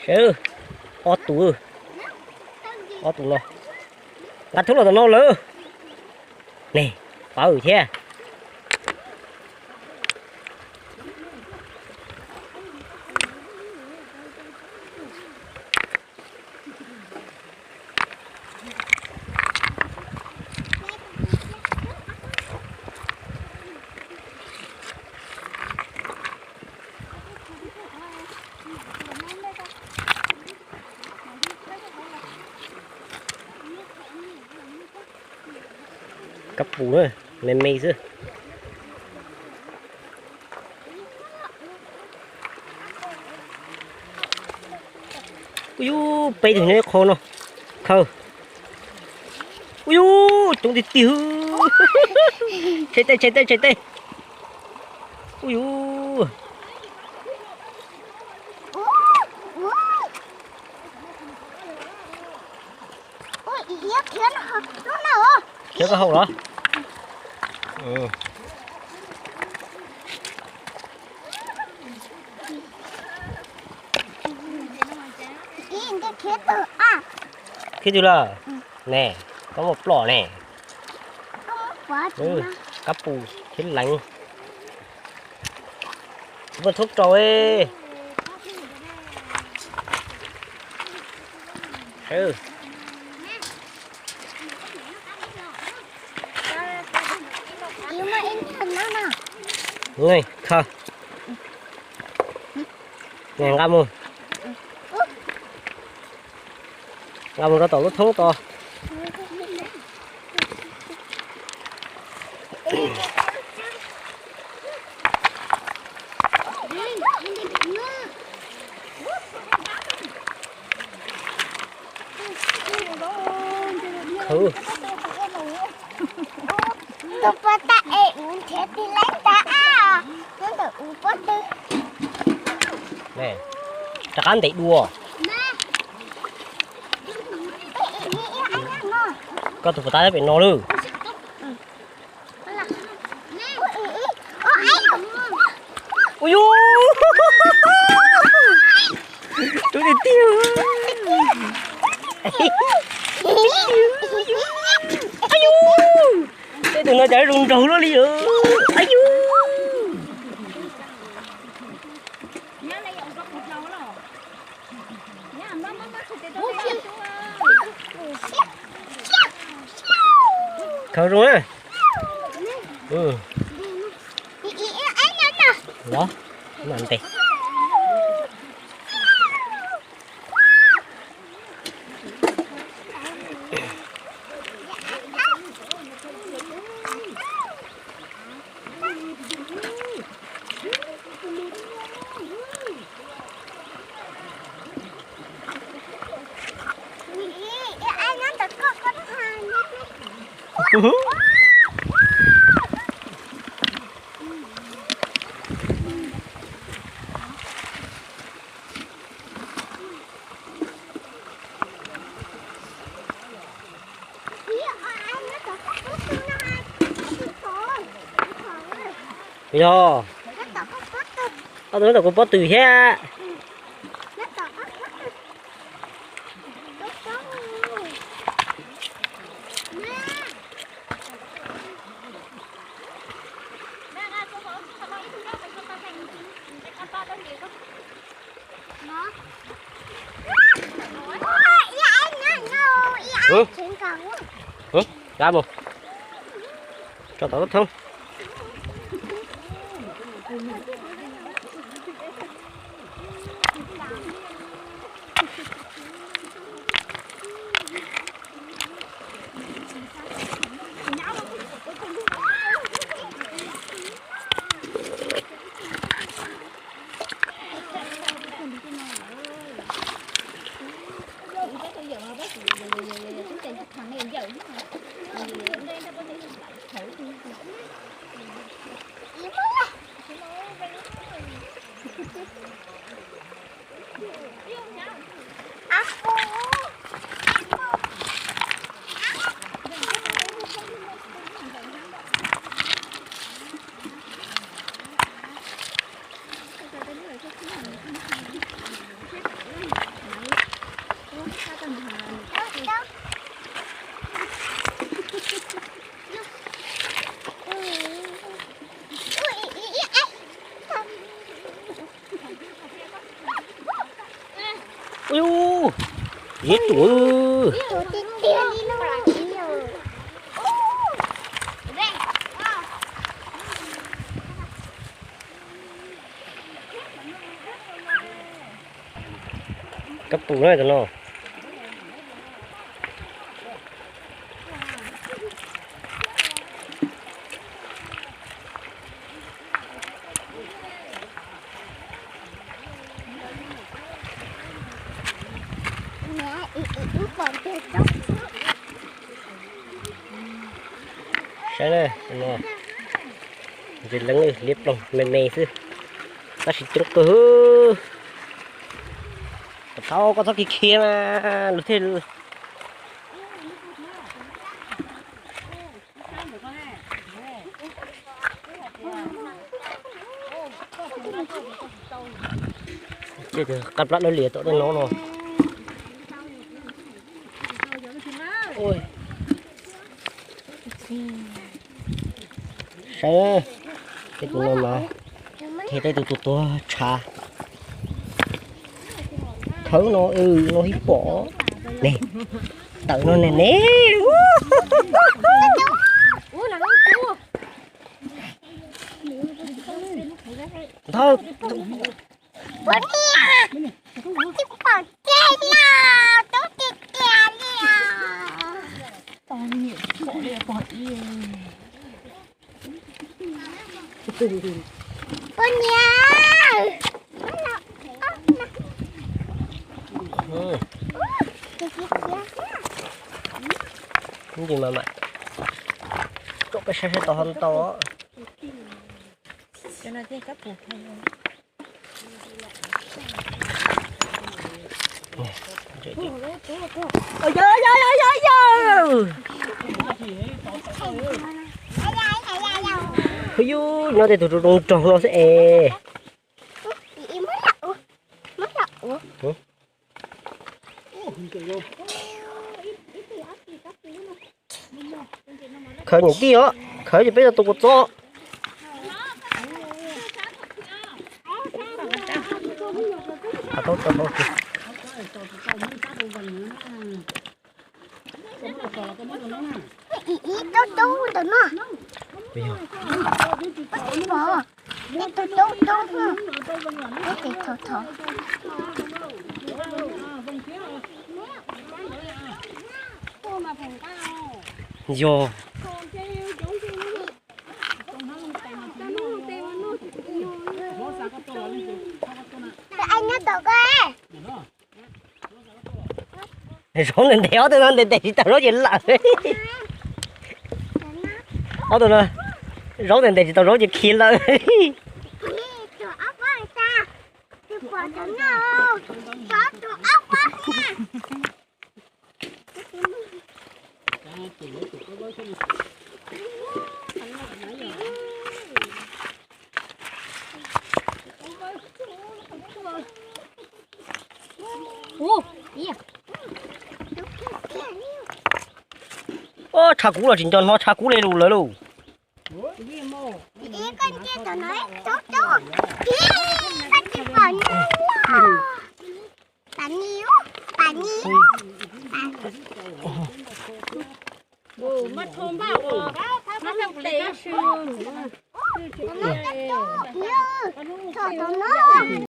Ob tug, ob tug no nqa thub los tom no lawm ne, pawv thiab. Kab pus na, me me xwb. Ui yub, peb tug nyob ib qho no. Khaws. Ui yub, coob tiag tiag. Tshem tej, tshem tej, tshem tej. Ui yub. Khiav koj haus los. Khiav twg lawm? Ne, koj muaj plom ne. Kab pus thiab leev. Muaj thoob rau. Nqa mus, nqa mus rau tom lub thoob tos. Khwv. Tus pov tas es ua nrhiav tis laib tas ab, nyob ntawm ua pob tw. Rov qab ntev dua. Koj tus pov tas pem no lawm. Ui yub, rub tiag tiag. Ab yub, tej tus no cas zoo nraug luaj li. Ab yub. Khaws zoo na. Los, mam ntes. Yog, ob tug nyob tom kuv pob tw thiab. Nqa mus tso tom lub thoob. Ui, yeb tus. Kab pus na tus no. Saib na, ntses leeb liab ploog me me xwb, tab sis coob kawg. Thaub koj txhob khiav khiav mas luag thiaj Qab plab dawb lias tom tej no no. Saib, tej tus no mas, ces tej tus tuag tuag tshav. Khawb no, no ib pom ne, tawm no ne ne. Ntawd, poj niam, tsis pom kev los tub tiag tiag li os. Poj niam. Ntsis mas mam, koj peb saib saib tau ho ntau. Yus, nyob tej tus rau rau nraug no xwb es. Khawb nyuam tij os, khawb ces peb tau tus kua txob. Ib tub tub ntawm no. Tsis pom, ib tub tub tub, ib tes thov thov. Yog. Ai nyob tom ko. Zaub ntes ntes ob tug no ntes ntes tsis tau zaub ces lawm. Ob tug no, zaub ntes ntes tsis tau zaub ces khiav lawm. Ub, tshav kub los tsis nco hno, tshav kub li lus lawv lauj.